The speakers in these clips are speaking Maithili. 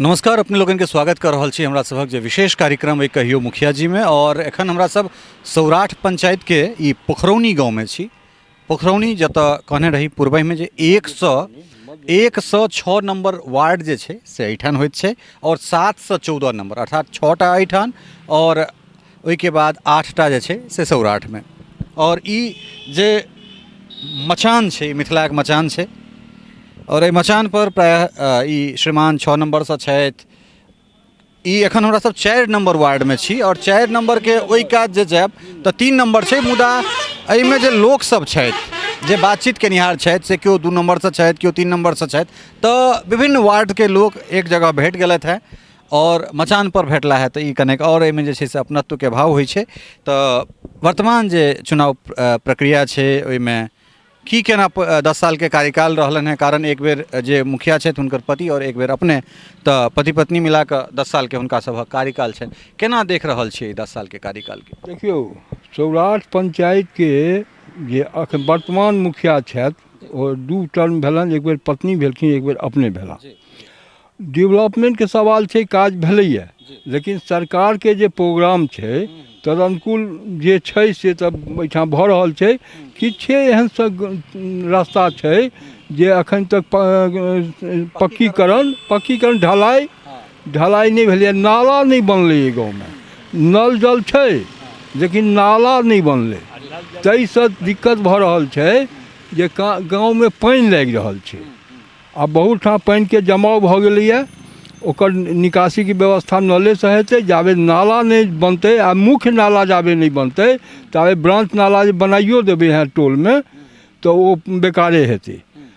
नमस्कार, अपने लोगन के स्वागत कर रहल छी हमरा सभक जे विशेष कार्यक्रम अइ कहियो मुखिया जी में। और एखन हमरा सब सौराठ पंचायत के ई पोखरौनी गांव में छी। पोखरौनी जतऽ कहने रही पूर्वहि में जे 106 नंबर वार्ड जे छै से एहिठाम होइत छै और 714 नंबर अर्थात 6टा एहिठाम और ओहिके बाद 8टा जे छै से सौराठमे। और ई जे मचान छै, मिथिलाके मचान छै और एहि मचान पर प्रायः ई श्रीमान 6 नंबरसँ छथि। ई एखन हमरा सब 4 नंबर वार्डमे छी और 4 नंबरके ओहि कात जे जायब तऽ 3 नंबर छै, मुदा एहिमे जे लोक सब छथि जे बातचीत केनिहार छथि से केओ 2 नंबरसँ छथि, केओ 3 नंबरसँ छथि, तऽ विभिन्न वार्डके लोक एक जगह भेट गेलथि हेँ और मचान पर भेटला है। तऽ ई कनेक और एहिमे जे छै से अपनत्वके भाव होइ छै। तऽ वर्तमान जे चुनाव प्रक्रिया छै ओहिमे की केना 10 सालके कार्यकाल रहलनि हेँ, कारण एक बेर जे मुखिया छथि हुनकर पति और एक बेर अपने, तऽ पति पत्नी मिला कऽ 10 सालके हुनका सभक कार्यकाल छनि। केना देख रहल छियै 10 सालके कार्यकालके? देखियौ, सौराठ पंचायतके जे अखन वर्तमान मुखिया छथि ओ 2 टर्म भेलनि, एक बेर पत्नी भेलखिन, एक बेर अपने भेला। डेवलपमेंटके सवाल छै, काज भेलैए, लेकिन सरकारके जे प्रोग्राम छै तदनुकूल जे छै से तऽ एहिठाम भऽ रहल छै। किछु एहन सब रास्ता छै जे एखन तक पक्कीकरण ढलाई नहि भेलैए, नाला नहि बनलै एहि गाँवमे। नल जल छै लेकिन नाला नहि बनलै, ताहिसँ दिक्कत भऽ रहल छै जे गाँवमे पानि लागि रहल छै आ बहुत ठाम पानिके जमाव भऽ गेलैए। ओकर निकासीके व्यवस्था नलेसँ हेतै। जाबे नाला नहि बनतै आ मुख्य नाला जाबे नहि बनतै ताबे ब्रांच नाला जे बनाइयो देबै अहाँ टोलमे तऽ ओ बेकारे हेतै।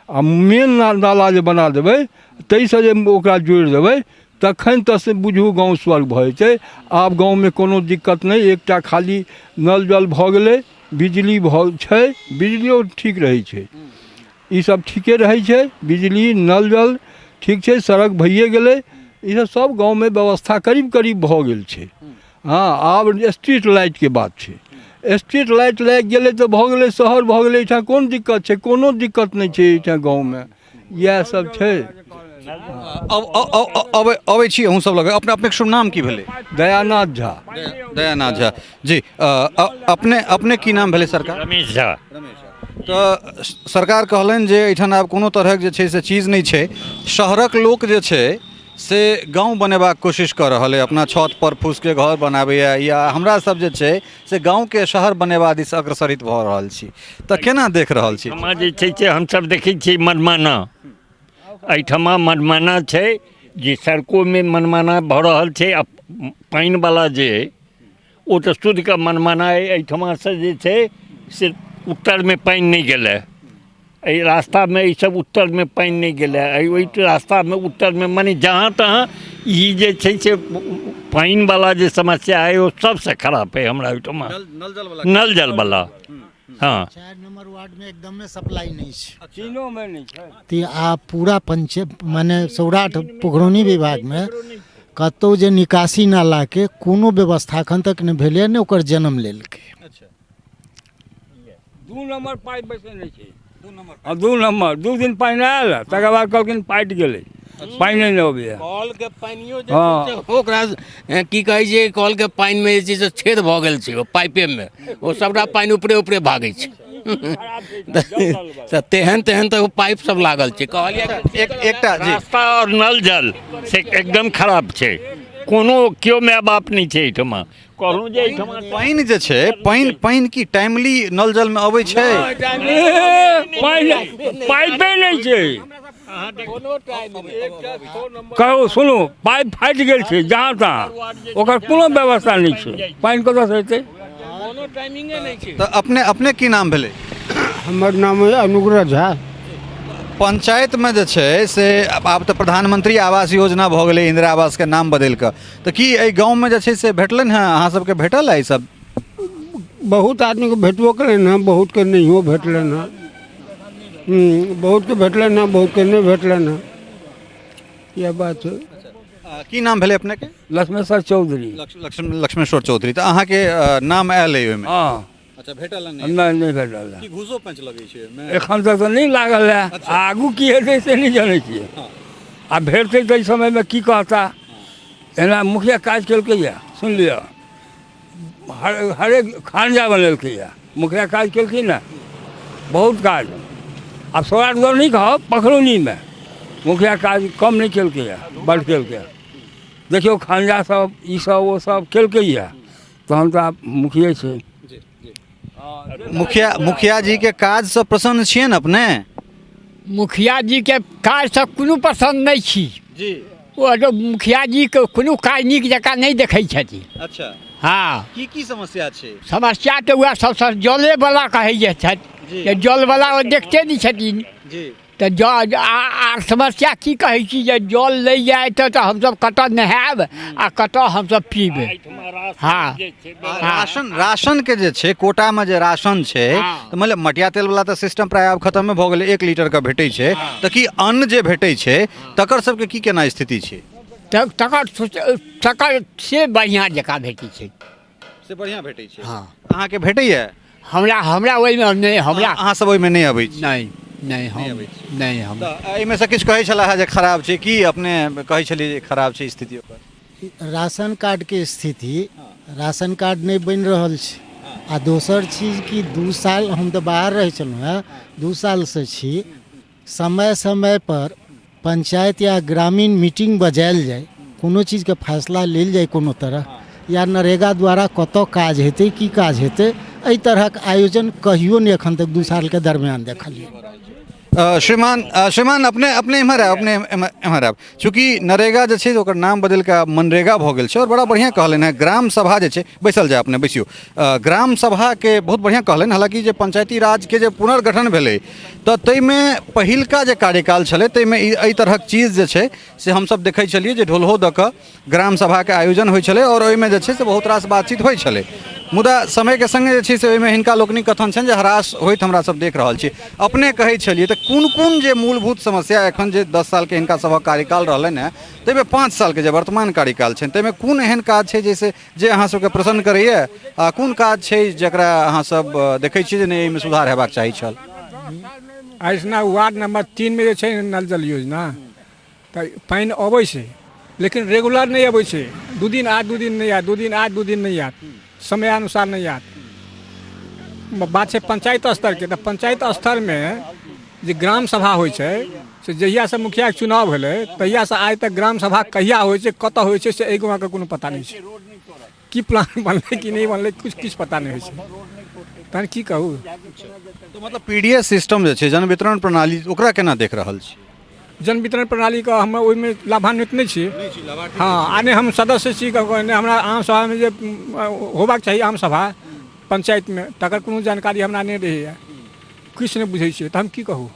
आ मेन नाला जे बना देबै ताहिसँ जे ओकरा जोड़ि देबै तखन तऽ से बुझू गाँव स्वर्ग भऽ जेतै। आब गाँवमे कोनो दिक्कत नहि, एकटा खाली नल जल भऽ गेलै, बिजली भऽ छै, बिजलियो ठीक रहै छै, ई सब ठीके रहै छै, बिजली नल जल ठीक छै, सड़क भइए गेलै, ई सब सब गाँवमे व्यवस्था करीब करीब भऽ गेल छै। हँ, आब स्ट्रीट लाइटके बात छै। स्ट्रीट लाइट लागि गेलै तऽ भऽ गेलै, शहर भऽ गेलै, एहिठाम कोन दिक्कत छै? कोनो दिक्कत नहि छै एहिठाम गाँवमे, इएह सब छै। अबै छी अहूँ सब लग। अपनेके शुभ नाम की भेलै? दयानाथ झा। दयानाथ झा जी। अपने की नाम भेलै सरकार? रमेश झा। रमेश झा। तऽ सरकार कहलनि जे एहिठाम आब कोनो तरहक जे छै से चीज नहि छै, शहरक लोक जे छै से गाँव बनेबाक कोशिश कऽ रहल अइ, अपना छत पर फूसके घर बनाबैए, या हमरा सब जे छै से गाँवके शहर बनेबा दिस अग्रसरित भऽ रहल छी, तऽ केना देख रहल छी? एहिठमा जे छै से हमसब देखै छियै मनमाना, एहिठमा मनमाना छै जे सड़कोमे मनमाना भऽ रहल छै आ पानिवला जे अइ ओ तऽ शुद्धके मनमाना अइ। एहिठमासँ जे छै से उत्तरमे पानि नहि गेलै, एहि रास्तामे एहिसब उत्तरमे पानि नहि गेलै, एहि ओहि रास्तामे उत्तरमे मने जहाँ तहाँ ई जे छै से पानिवला जे समस्या अइ ओ सबसँ खराब अइ हमरा ओहिठमा, नल जलवला। हँ, 4 नंबर वार्डमे एकदमे सप्लाई नहि छै, तीनोमे नहि छै। आ पूरा पंचायत माने सौराठ पोखरौनी विभागमे कतहु जे निकासी नालाके कोनो व्यवस्था एखन तक नहि भेलैए, नहि ओकर जन्म लेलकै। 2 नंबर पाइप बैसे नहि छै। 2 नंबर 2 दिन पानि आयल, तकर बाद कहलखिन फाटि गेलै, पानि नहि अबैए। कलके पानियो जे छै से ओकरा की कहै छै, कलके पानिमे जे छै से छेद भऽ गेल छै ओ पाइपेमे, ओ सबटा पानि ऊपरे ऊपरे भागै छै। तऽ तेहन तेहन तऽ ओ पाइप सब लागल छै। कहलियै एकटा जी रास्ता आओर नल जल से एकदम खराब छै, कोनो केओ माय बाप नहि छै एहिठमा। कहलहुँ जे एहिठमा पानि जे छै, पानि की टाइमली नल जलमे अबै छै? पाइपे नहि छै। कहू सुनू, पाइप फाटि गेल छै जहाँ तहाँ, ओकर कोनो व्यवस्था नहि छै, पानि कतऽसँ एतै? कोनो टाइमिंगे नहि छै। तऽ अपने की नाम भेलै? हमर नाम अइ अनुग्रह झा। पंचायतमे जे छै से आब तऽ प्रधानमंत्री आवास योजना भऽ गेलै, इंदिरा आवासके नाम बदलि कऽ, तऽ की एहि गाँवमे जे छै से भेटलनि हेँ अहाँ सबके? भेटल है ई सब? बहुत आदमीके भेटबो केलनि हेँ, बहुतके नहियो भेटलनि हेँ। बहुतके भेटलनि हेँ, बहुतके नहि भेटलनि हेँ, इएह बात छै। की नाम भेलै अपनेके? लक्ष्मेश्वर चौधरी। लक्ष्मेश्वर चौधरी। तऽ अहाँके नाम आयल अइ ओहिमे? हँ। अच्छा, भेटल नहि? नहि, नहि भेटल। की घूसो पैंच लगै छै ओहिमे? एखन तक तऽ नहि लागल है, आगू की हेतै से नहि जनै छियै। आ भेटतै तऽ एहि समयमे की कहता। एना मुखिया काज केलकैए, सुनि लिअ, हर हरेक खानजा बनेलकैए मुखिया, काज केलखिन ने बहुत काज। आब सौराठ गाँव नहि कहब, पखरौनीमे मुखिया काज कम नहि केलकैए, बड्ड केलकैए। देखियौ खानजा सब ई सब ओ सब केलकैए, तहन तऽ आब मुखिये छै। मुखिया मुखिया जी के काजसँ प्रसन्न छियै ने अपने? मुखिया जीके काजसँ कोनो पसन्द नहि छी। जी। ओ जो मुखिया जीके कोनो काज नीक जकाँ नहि देखै छथिन। अच्छा। हँ। की की समस्या छै? समस्या तऽ उएह सबसँ जलेवला कहै जे छथि जी। जे जलवला ओ देखते नहि छथिन। जी। तऽ जल आर समस्या की कहै छी जे जल लै जाय तऽ हमसब कतऽ नहायब आ कतऽ हमसब पीब। हँ। राशन राशनके जे छै कोटामे जे राशन छै तऽ मतलब मटिया तेलवला तऽ सिस्टम प्राय आब खतमे भऽ गेलै, 1 लीटरके भेटै छै, तऽ की अन्न जे भेटै छै तकर सबके की केना स्थिति छै? तकर तकर से बढ़िआँ जकाँ भेटै छै। से बढ़िआँ भेटै छै? हँ। अहाँके भेटैए? हमरा हमरा ओहिमे नहि, हमरा अहाँ सब ओहिमे नहि अबै छी? नहि नहि, हम अबै छी। नहि हम। तऽ एहिमे से किछु कहै छलाह जे खराब छै, की अपने कहै छलियै जे खराब छै स्थिति ओकर? राशन कार्डके स्थिति, राशन कार्ड नहि बनि रहल छै। आ दोसर चीज कि 2 साल हम तऽ बाहर रहै छलहुँ हेँ, 2 सालसँ छी, समय समयपर पंचायत या ग्रामीण मीटिंग बजायल जाय, कोनो चीजके फैसला लेल जाय कोनो तरह, या नरेगा द्वारा कतऽ काज हेतै, की काज हेतै, एहि तरहक आयोजन कहियो नहि एखन तक 2 सालके दरमियान देखलियै। श्रीमान श्रीमान अपने अपने एम्हर आयब, अपने एम्हर आयब। चूँकि नरेगा जे छै ओकर नाम बदलि कऽ मनरेगा भऽ गेल छै, आओर बड़ा बढ़िआँ कहलनि हेँ ग्राम सभा जे छै, बैसल जाय अपने बैसियौ, ग्राम सभाके बहुत बढ़िआँ कहलनि। हालाँकि जे पंचायती राजके जे पुनर्गठन भेलै तऽ ताहिमे पहिलका जे कार्यकाल छलै ताहिमे ई एहि तरहक चीज जे छै से हमसभ देखै छलियै जे ढोलहो दऽ कऽ ग्राम सभाके आयोजन होइ छलै आओर ओहिमे जे छै से बहुत रास बातचीत होइ छलै। मुदा समयके सङ्गे जे छै से ओहिमे हिनका लोकनिक कथन छनि जे ह्रास होइत हमरा सब देख रहल छी। अपने कहै छलियै तऽ कोन कोन जे मूलभूत समस्या एखन जे 10 सालके हिनका सभक कार्यकाल रहलनि हेँ ताहिमे 5 सालके जे वर्तमान कार्यकाल छनि ताहिमे कोन एहन काज छै जाहिसँ जे अहाँ सबके प्रसन्न करैए आ कोन काज छै जकरा अहाँ सब देखै छियै जे नहि एहिमे सुधार हेबाक चाही छल? अहिना वार्ड नंबर 3 मे जे छै नल जल योजना, तऽ पानि अबै छै लेकिन रेगुलर नहि अबै छै, 2 दिन आयत 2 दिन नहि आयत, 2 दिन आयत 2 दिन नहि आयत, समयानुसार नहि आयत। बात छै पंचायत स्तरके, तऽ पंचायत स्तरमे जे ग्राम सभा होइ छै से जहियासँ मुखियाके चुनाव भेलै तहियासँ आइ तक ग्राम सभा कहिया होइ छै, कतऽ होइ छै, से एहि गाँवके कोनो पता नहि छै। की प्लान बनलै कि नहि बनलै, किछु किछु पता नहि होइ छै, तहन की कहू। तऽ मतलब पी डी एस सिस्टम जे छै जन वितरण प्रणाली, ओकरा केना देख रहल छी? जन वितरण प्रणालीके हम ओहिमे लाभान्वित नहि छी। हँ, आ नहि हम सदस्य छी, नहि हमरा आम सभामे जे होबाक चाही आम सभा पंचायतमे तकर कोनो जानकारी हमरा नहि रहैए, किछु नहि बुझै छियै, तऽ हम की कहू।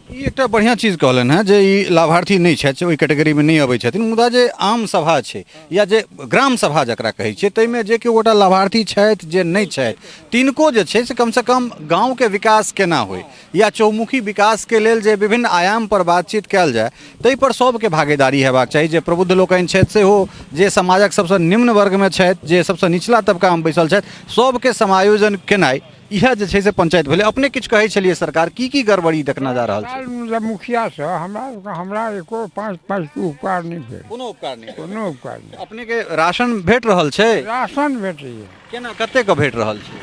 ई एकटा बढ़िआँ चीज कहलनि हेँ जे ई लाभार्थी नहि छथि, ओहि कैटेगरीमे नहि अबै छथिन, मुदा जे आम सभा छै या जे ग्राम सभा जकरा कहै छियै ताहिमे जे केओ गोटा लाभार्थी छथि जे नहि छथि तिनको जे छै से कमसँ कम गाँवके विकास केना होइ या चौमुखी विकासके लेल जे विभिन्न आयामपर बातचीत कयल जाय ताहिपर सभके भागीदारी हेबाक चाही। जे प्रबुद्ध लोकनि छथि सेहो, जे समाजक सबसँ निम्न वर्गमे छथि, जे सबसँ निचला तबकामे बैसल छथि, सभके समायोजन केनाइ इएह जे छै से पंचायत भेलै। अपने किछु कहै छलियै सरकार की की गड़बड़ी देखना जा रहल छै? मतलब मुखिया से हमरा हमरा एको 5 5 के उपकार नहि भेल। कोनो उपकार नहि? कोनो उपकार नहि। अपने के राशन भेट रहल छै? राशन भेटैए। केना कते के भेट रहल छै?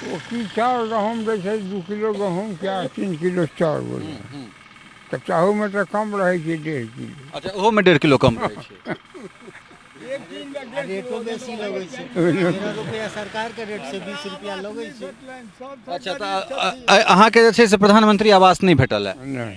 ओ की चाउर गहूँम दै छै, 2 किलो गहूँम के 3 किलो चाउर बोलै, तऽ ताहूमे तऽ कम रहै छै 1.5 किलो। अच्छा, ओहोमे 1.5 किलो कम रहै छै। रेटो बेसी लगै छै, 13 रुपैआ सरकारके रेट छै, 20 रुपैआ लगै छै। अच्छा, तऽ अहाँके जे छै से प्रधानमंत्री आवास नहि भेटल है? नहि।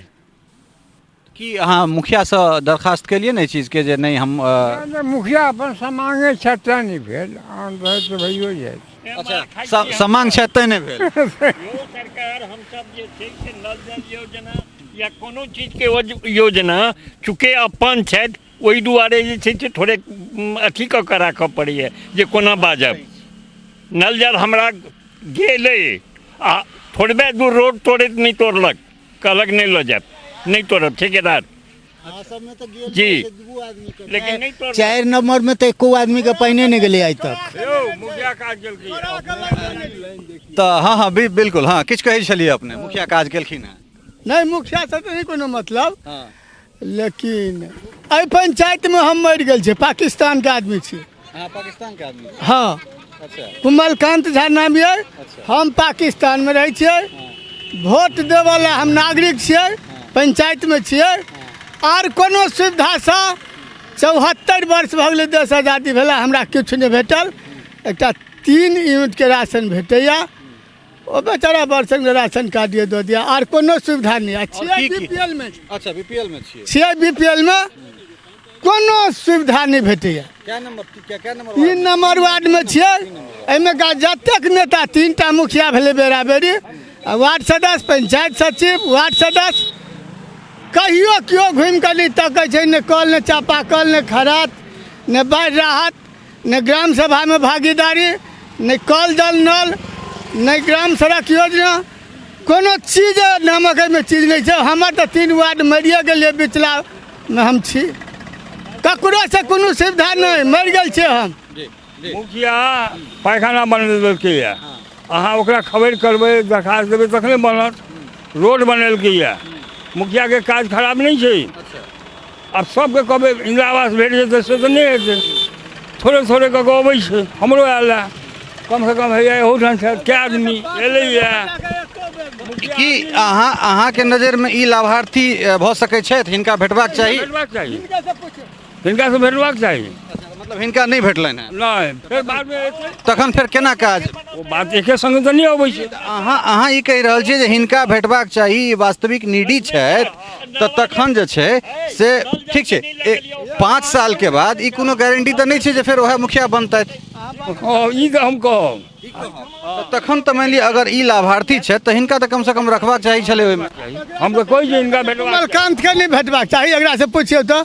की अहाँ मुखियासँ दरखास्त केलियै ने एहि चीजके जे नहि हम नहि, मुखिया अपन समांगे छथि तेँ नहि भेल, आन रहैत तऽ भइयो जाइत। अच्छा, समांग छथि तेँ नहि भेल। यौ सरकार, हमसब जे छै से नल जल योजना या कोनो चीजके योजना चूँकि अपन छथि ओहि दुआरे जे छै से थोड़े अथी कऽ कऽ राखऽ पड़ैए जे कोना बाजब। नल जल हमरा गेलै आ थोड़बे दूर रोड तोड़ैत नहि तोड़लक, कहलक नहि लऽ जायब, नहि तोड़ब ठेकेदार जी, लेकिन नहि तोड़लक। 4 नंबर में तऽ एको आदमी के पानिए नहि गेलै आइ तक। मुखिया काज केलकै। तऽ हँ हँ बिल्कुल, हँ किछु कहै छलियै अपने, मुखिया काज केलखिन हेँ? नहि, मुखिया से तऽ नहि कोनो मतलब। हँ। लेकिन एहि पंचायतमे हम मरि गेल छियै, पाकिस्तानके आदमी छी। अहाँ पाकिस्तानके आदमी छी? हँ। अच्छा। कुमलकांत झा नाम यऽ, हम पाकिस्तानमे रहै छियै। वोट देबऽला हम नागरिक छियै, पंचायतमे छियै। आर कोनो सुविधासँ 74 वर्ष भऽ गेलै देश आजादी भेला, हमरा किछु नहि भेटल। एकटा 3 यूनिटके राशन भेटैए, ओ बेचारा वर्षक राशन कार्ड ये दऽ दिया, आर कोनो सुविधा नहि। आ छियै की- बी पी एल मे। अच्छा, बी पी एल मे छियै। छियै बी पी एल मे, कोनो सुविधा नहि भेटैए। क्या नंबर, क्या क्या नंबर? 3 नंबर वार्डमे छियै। एहिमे का जतेक नेता, 3टा मुखिया भेलै बेराबेरी, आ वार्ड सदस्य, पंचायत सचिव, वार्ड सदस्य, कहियो केओ घुमि कऽ नहि तकै छै। नहि कल, नहि चापा कल, नहि खरात, नहि बाढ़ि राहत, नहि ग्राम सभामे भागीदारी, नहि कल जल नल, नहि ग्राम सड़क योजना, कोनो चीज नामक एहिमे चीज नहि छै। हमर तऽ 3 वार्ड मरिए गेलियै, बिचलामे हम छी, ककरोसँ कोनो सुविधा नहि, मरि गेल छियै हम। मुखिया पैखाना बनेलकैए, अहाँ ओकरा खबरि करबै, दरखास्त देबै तखने बनत। रोड बनेलकैए, मुखियाके काज खराब नहि छै। आब सबके कहबै इन्दिरा आवास भेट जेतै, से तऽ नहि हेतै। थोड़े थोड़े कऽ कऽ अबै छै। हमरो आयल हए, कमसँ कम हैया एहूठाम छथि कए आदमी एलैए। की अहाँके नजरिमे ई लाभार्थी भऽ सकै छथि? हिनका भेटबाक चाही? भेटबाक चाही, हिनकासँ भेटबाक चाही। मतलब हिनका नहि भेटलनि हेँ? नहि, फेर बादमे एतै। तखन फेर केना काज? ओ बात एके संगे तऽ नहि अबै छै। अहाँ ई कहि रहल छियै जे हिनका भेटबाक चाही, ई वास्तविक नीडी छथि, तऽ तखन जे छै से ठीक छै। 5 सालके बाद ई कोनो गारंटी तऽ नहि छै जे फेर वएह मुखिया बनतथि। हँ, ई तऽ हम कहब। तखन तऽ मानि लिअ अगर ई लाभार्थी छथि तऽ हिनका तऽ कमसँ कम रखबाक चाही छलै ओहिमे। हम तऽ कहै छी हिनका भेटबाक चाही। कमलकान्तके नहि भेटबाक चाही, एकरासँ पुछियौ तऽ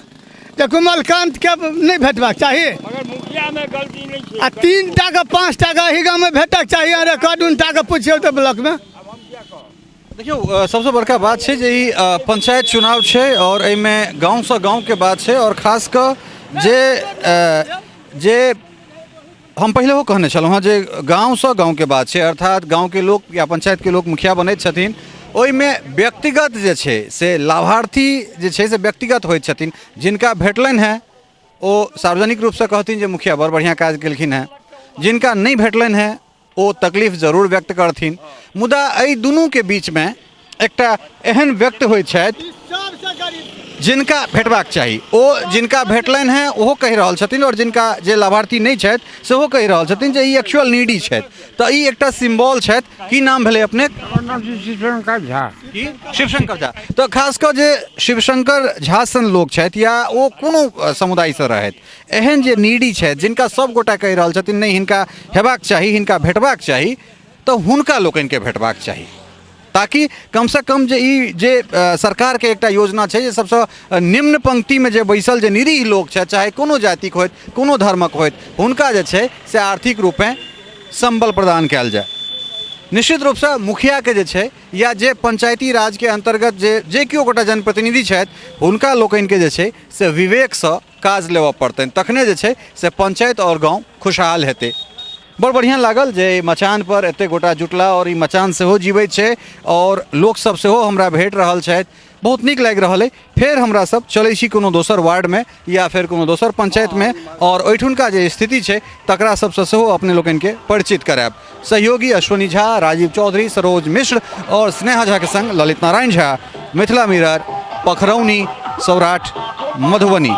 जे कमलकान्तके नहि भेटबाक चाही। मगर मुखियामे गलती नहि छै। आ 3 टाके 5 टाके एहि गाममे भेटक चाही, अहाँ रिकॉर्ड उनटाके पुछियौ तऽ ब्लॉकमे। देखियौ, सबसँ बड़का बात छै जे ई पंचायत चुनाव छै आओर एहिमे गाँवसँ गाँवके बात छै, आओर खास कऽ जे हम पहिलेहो कहने छलहुँ हँ जे गाँवसँ गाँवके बात छै, अर्थात गाँवके लोक या पंचायतके लोक मुखिया बनैत छथिन, ओहिमे व्यक्तिगत जे छै से लाभार्थी जे छै से व्यक्तिगत होइत छथिन। जिनका भेटलनि हेँ ओ सार्वजनिक रूपसँ कहथिन जे मुखिया बड़ बढ़िआँ काज केलखिन हेँ, जिनका नहि भेटलनि हेँ ओ तकलीफ जरूर व्यक्त करथिन। मुदा एहि दुनूके बीचमे एकटा एहन व्यक्त होइत छथि जिनका भेटबाक चाही, ओ जिनका भेटलनि हेँ ओहो कहि रहल छथिन, आओर जिनका जे लाभार्थी नहि छथि सेहो कहि रहल छथिन जे ई एक्चुअल नीडी छथि। तऽ ई एकटा सिम्बॉल छथि। की नाम भेलै अपने? हमर नाम छी शिवशंकर झा। की? शिवशंकर झा। तऽ खास कऽ जे शिवशंकर झा सन लोक छथि या ओ कोनो समुदायसँ रहथि, एहन जे नीडी छथि जिनका सब गोटा कहि रहल छथिन नहि हिनका हेबाक चाही, हिनका भेटबाक चाही, तऽ हुनका लोकनिके भेटबाक चाही, ताकि कमसँ कम जे ई जे सरकारके एकटा योजना छै जे सबसँ निम्न पंक्तिमे जे बैसल जे निरीह लोक छथि, चाहे कोनो जातिक होथि, कोनो धर्मक होथि, हुनका जे छै से आर्थिक रूपेँ सम्बल प्रदान कयल जाय। निश्चित रूपसँ मुखियाके जे छै या जे पंचायती राजके अन्तर्गत जे केओ गोटा जनप्रतिनिधि छथि, हुनका लोकनिके जे छै से विवेकसँ काज लेबऽ पड़तनि, तखने जे छै से पंचायत आओर गाँव खुशहाल हेतै। बड़ बढ़िआँ लागल जे एहि मचानपर एतेक गोटा जुटला आओर ई मचान सेहो जीवैत छै आओर लोकसभ सेहो हमरा भेट रहल छथि, बहुत नीक लागि रहल अइ। फेर हमरा सब चलै छी कोनो दोसर वार्डमे या फेर कोनो दोसर पंचायतमे आओर ओहिठुनका जे स्थिति छै तकरा सबसँ सेहो अपने लोकनिके परिचित करायब। सहयोगी अश्विनी झा, राजीव चौधरी, सरोज मिश्र आओर स्नेहा झाके संग ललित नारायण झा, मिथिला मिरर, पखरौनी, सौराठ, मधुबनी।